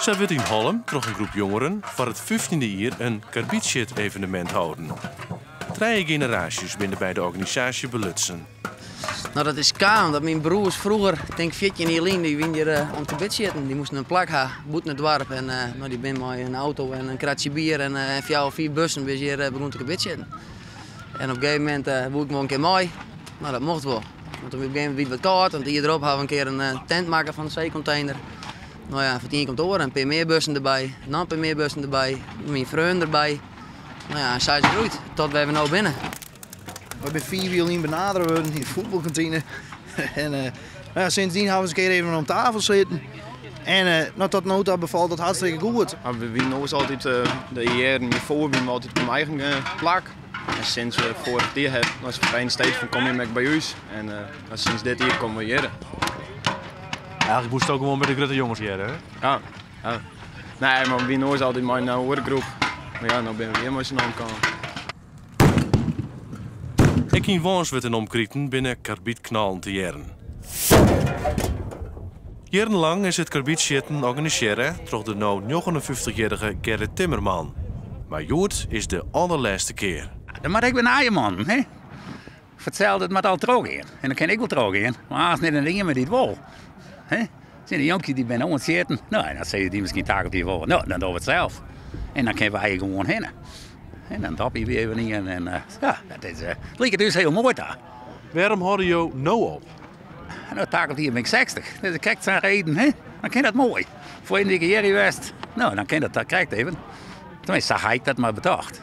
Sa wurdt yn Hollum troch in groep jongeren foar it fyftjinde jier in karbidsjit-evenemint holden. Trije generaasjes binne by de organisaasje belutsen. No, dat is kaam dat myn broers froeger, tink 14 jier lyn, dy wiene hjir eh, oan it karbidsjitten. Dy moasten in plak ha bûten it doarp en eh, no, dy binne mei in auto en in kratsje bier en eh, fjouwer, fiif bussen binne hjir begûn te karbidsjitten. En op in gegeven momint woe ik wol in kear mei. No, dat mocht wol. Want op in gegeven momint wie it wat kâld en it jier derop ha we in kear in tent makke fan de seekontener. No ja, fan it ien komt it oar. In pear mear bussen derby, noch in pear mear bussen derby, myn freon derby. No ja, en sa is it groeid tot wêr we no binne. Wy binne 5 jier lyn benadere wurden yn de fuotbalkantine. En uh, ja, sindsdien hawwe we ris in kear even om tafel sitten. En uh, no, tot no ta befalt dat hartstikke goed. We wienen oars altyd, uh, de jierren hjirfoar wienen we altyd op myn eigen plak. En sinds we foarich jier hawwe, no, se freegje steeds fan kom jim ek by ús. En uh, sinds dit jier komme we hjir. Eigenlik moast ook gewoan by de grutte jonges hearre, hè? Ja, ja. Nee, mar we wienen oars altyd mei in oare groep. Mar ja, no binne we hjir mei syn allen kaam. Ek yn Wânswert en omkriten binne karbidknallen te hearren. Jierrenlang is it karbidsjitten organisearre troch de no 59-jierrige Gerrit Timmerman. Mar hjoed is de alderlêste kear. Dan moat ek wer nije mannen, hè? Fertel, it moat al trochgean. En dan kin ik wol trochgean, mar aanst net ien mear dy't wol. Hè? Syn de jonkjes dy binne oan it sjitten. No, en dan sizze dy miskien takom jier wol, no, dan dogge we it sels. En dan kinne wy gewoan hinne. En dan dopje we even ien en uh, ja, dat is, uh, liket ús hiel moai ta. Wêrom hâlde jo no op? No, takom jier bin ik 60. Dus krekt sa'n reden, hè? Dan kin dat moai. Foarrige wike hjir west. No, dan kin dat, dat krekt even. Tenminste, sa ha ik dat mar betocht.